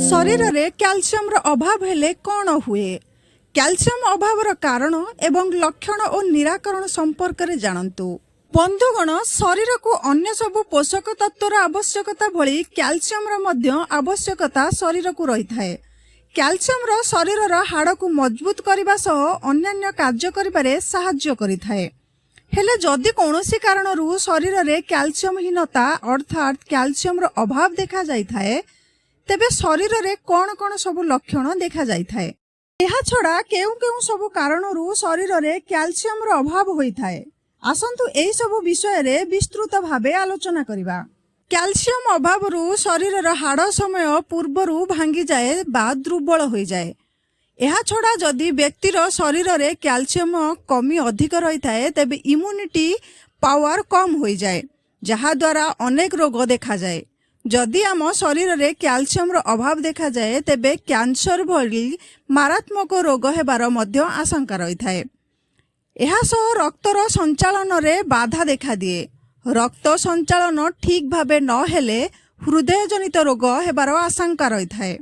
ଶରୀରରେ କ୍ୟାଲସିୟମର ଅଭାବ ହେଲେ କ'ଣ ହୁଏ? କ୍ୟାଲସିୟମ ଅଭାବର କାରଣ ଏବଂ ଲକ୍ଷଣ ଓ ନିରାକରଣ ସମ୍ପର୍କରେ ଜାଣନ୍ତୁ। ବନ୍ଧୁଗଣ, ଶରୀରକୁ ଅନ୍ୟ ସବୁ ପୋଷକ ତତ୍ତ୍ୱର ଆବଶ୍ୟକତା ଭଳି କ୍ୟାଲସିୟମର ମଧ୍ୟ ଆବଶ୍ୟକତା ଶରୀରକୁ ରହିଥାଏ। କ୍ୟାଲସିୟମର ଶରୀରର ହାଡ଼କୁ ମଜବୁତ କରିବା ସହ ଅନ୍ୟାନ୍ୟ କାର୍ଯ୍ୟ କରିବାରେ ସାହାଯ୍ୟ କରିଥାଏ। ହେଲେ ଯଦି କୌଣସି କାରଣରୁ ଶରୀରରେ କ୍ୟାଲସିୟମହୀନତା, ଅର୍ଥାତ୍ କ୍ୟାଲସିୟମର ଅଭାବ ଦେଖାଯାଇଥାଏ, ତେବେ ଶରୀରରେ କ'ଣ କ'ଣ ସବୁ ଲକ୍ଷଣ ଦେଖାଯାଇଥାଏ? ଏହାଛଡ଼ା କେଉଁ କେଉଁ ସବୁ କାରଣରୁ ଶରୀରରେ କ୍ୟାଲସିୟମର ଅଭାବ ହୋଇଥାଏ? ଆସନ୍ତୁ, ଏହି ସବୁ ବିଷୟରେ ବିସ୍ତୃତ ଭାବେ ଆଲୋଚନା କରିବା। କ୍ୟାଲସିୟମ ଅଭାବରୁ ଶରୀରର ହାଡ଼ ସମୟ ପୂର୍ବରୁ ଭାଙ୍ଗିଯାଏ ବା ଦୁର୍ବଳ ହୋଇଯାଏ। ଏହାଛଡ଼ା ଯଦି ବ୍ୟକ୍ତିର ଶରୀରରେ କ୍ୟାଲସିୟମ କମି ଅଧିକ ରହିଥାଏ, ତେବେ ଇମ୍ୟୁନିଟି ପାୱାର କମ୍ ହୋଇଯାଏ, ଯାହାଦ୍ୱାରା ଅନେକ ରୋଗ ଦେଖାଯାଏ। ଯଦି ଆମ ଶରୀରରେ କ୍ୟାଲସିୟମର ଅଭାବ ଦେଖାଯାଏ, ତେବେ କ୍ୟାନ୍ସର ଭଳି ମାରାତ୍ମକ ରୋଗ ହେବାର ମଧ୍ୟ ଆଶଙ୍କା ରହିଥାଏ। ଏହା ସହ ରକ୍ତର ସଞ୍ଚାଳନରେ ବାଧା ଦେଖାଦିଏ। ରକ୍ତ ସଞ୍ଚାଳନ ଠିକ୍ ଭାବେ ନହେଲେ ହୃଦୟଜନିତ ରୋଗ ହେବାର ଆଶଙ୍କା ରହିଥାଏ।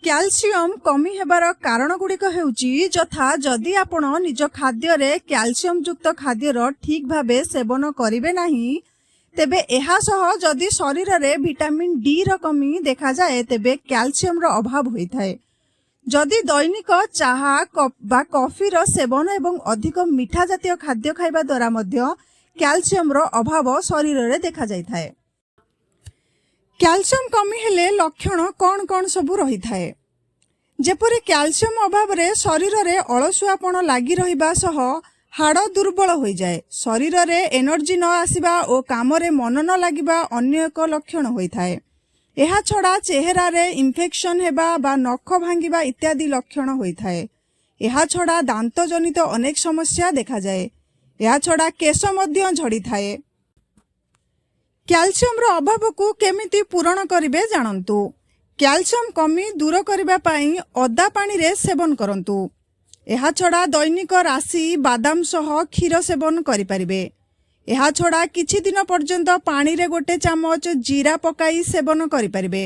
କ୍ୟାଲସିୟମ କମି ହେବାର କାରଣ ଗୁଡ଼ିକ ହେଉଛି, ଯଥା ଯଦି ଆପଣ ନିଜ ଖାଦ୍ୟରେ କ୍ୟାଲସିୟମ ଯୁକ୍ତ ଖାଦ୍ୟର ଠିକ୍ ଭାବେ ସେବନ କରିବେ ନାହିଁ, ତେବେ ଏହା ସହ ଯଦି ଶରୀରରେ ଭିଟାମିନ୍ ଡି ର କମି ଦେଖାଯାଏ, ତେବେ କ୍ୟାଲସିୟମର ଅଭାବ ହୋଇଥାଏ। ଯଦି ଦୈନିକ ଚାହା ବା କଫିର ସେବନ ଏବଂ ଅଧିକ ମିଠା ଜାତୀୟ ଖାଦ୍ୟ ଖାଇବା ଦ୍ୱାରା ମଧ୍ୟ କ୍ୟାଲସିୟମର ଅଭାବ ଶରୀରରେ ଦେଖାଯାଇଥାଏ। କ୍ୟାଲସିୟମ କମି ହେଲେ ଲକ୍ଷଣ କ'ଣ କ'ଣ ସବୁ ରହିଥାଏ? ଯେପରି କ୍ୟାଲସିୟମ ଅଭାବରେ ଶରୀରରେ ଅଳସୁଆପଣ ଲାଗି ରହିବା ସହ ହାଡ଼ ଦୁର୍ବଳ ହୋଇଯାଏ। ଶରୀରରେ ଏନର୍ଜି ନ ଆସିବା ଓ କାମରେ ମନ ନ ଲାଗିବା ଅନ୍ୟ ଏକ ଲକ୍ଷଣ ହୋଇଥାଏ। ଏହାଛଡ଼ା ଚେହେରାରେ ଇନଫେକ୍ସନ ହେବା ବା ନଖ ଭାଙ୍ଗିବା ଇତ୍ୟାଦି ଲକ୍ଷଣ ହୋଇଥାଏ। ଏହାଛଡ଼ା ଦାନ୍ତଜନିତ ଅନେକ ସମସ୍ୟା ଦେଖାଯାଏ। ଏହାଛଡ଼ା କେଶ ମଧ୍ୟ ଝଡ଼ିଥାଏ। କ୍ୟାଲସିୟମର ଅଭାବକୁ କେମିତି ପୂରଣ କରିବେ, ଜାଣନ୍ତୁ। କ୍ୟାଲସିୟମ କମି ଦୂର କରିବା ପାଇଁ ଅଦା ପାଣିରେ ସେବନ କରନ୍ତୁ। ଏହାଛଡ଼ା ଦୈନିକ ରାଶି, ବାଦାମ ସହ କ୍ଷୀର ସେବନ କରିପାରିବେ। ଏହାଛଡ଼ା କିଛି ଦିନ ପର୍ଯ୍ୟନ୍ତ ପାଣିରେ ଗୋଟେ ଚାମଚ ଜିରା ପକାଇ ସେବନ କରିପାରିବେ।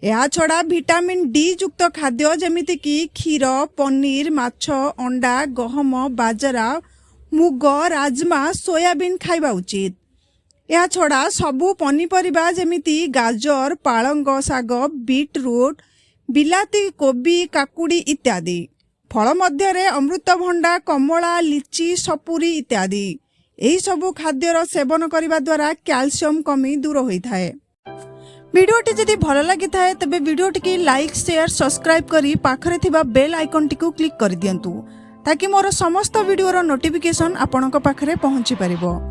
ଏହାଛଡ଼ା ଭିଟାମିନ୍ ଡି ଯୁକ୍ତ ଖାଦ୍ୟ, ଯେମିତିକି କ୍ଷୀର, ପନିର, ମାଛ, ଅଣ୍ଡା, ଗହମ, ବାଜରା, ମୁଗ, ରାଜମା, ସୋୟାବିନ୍ ଖାଇବା ଉଚିତ। ଏହାଛଡ଼ା ସବୁ ପନିପରିବା, ଯେମିତି ଗାଜର, ପାଳଙ୍ଗ ଶାଗ, ବିଟ୍ ରୁଟ୍, ବିଲାତି, କୋବି, କାକୁଡ଼ି ଇତ୍ୟାଦି। ଫଳ ମଧ୍ୟରେ ଅମୃତଭଣ୍ଡା, କମଳା, ଲିଚି, ସପୁରୀ ଇତ୍ୟାଦି। ଏହିସବୁ ଖାଦ୍ୟର ସେବନ କରିବା ଦ୍ୱାରା କ୍ୟାଲସିୟମ କମି ଦୂର ହୋଇଥାଏ। ଭିଡ଼ିଓଟି ଯଦି ଭଲ ଲାଗିଥାଏ, ତେବେ ଭିଡ଼ିଓଟିକି ଲାଇକ୍, ସେୟାର, ସବସ୍କ୍ରାଇବ୍ କରି ପାଖରେ ଥିବା ବେଲ୍ ଆଇକନ୍ଟିକୁ କ୍ଲିକ୍ କରିଦିଅନ୍ତୁ, ତାକି ମୋର ସମସ୍ତ ଭିଡ଼ିଓର ନୋଟିଫିକେସନ୍ ଆପଣଙ୍କ ପାଖରେ ପହଞ୍ଚି ପାରିବ।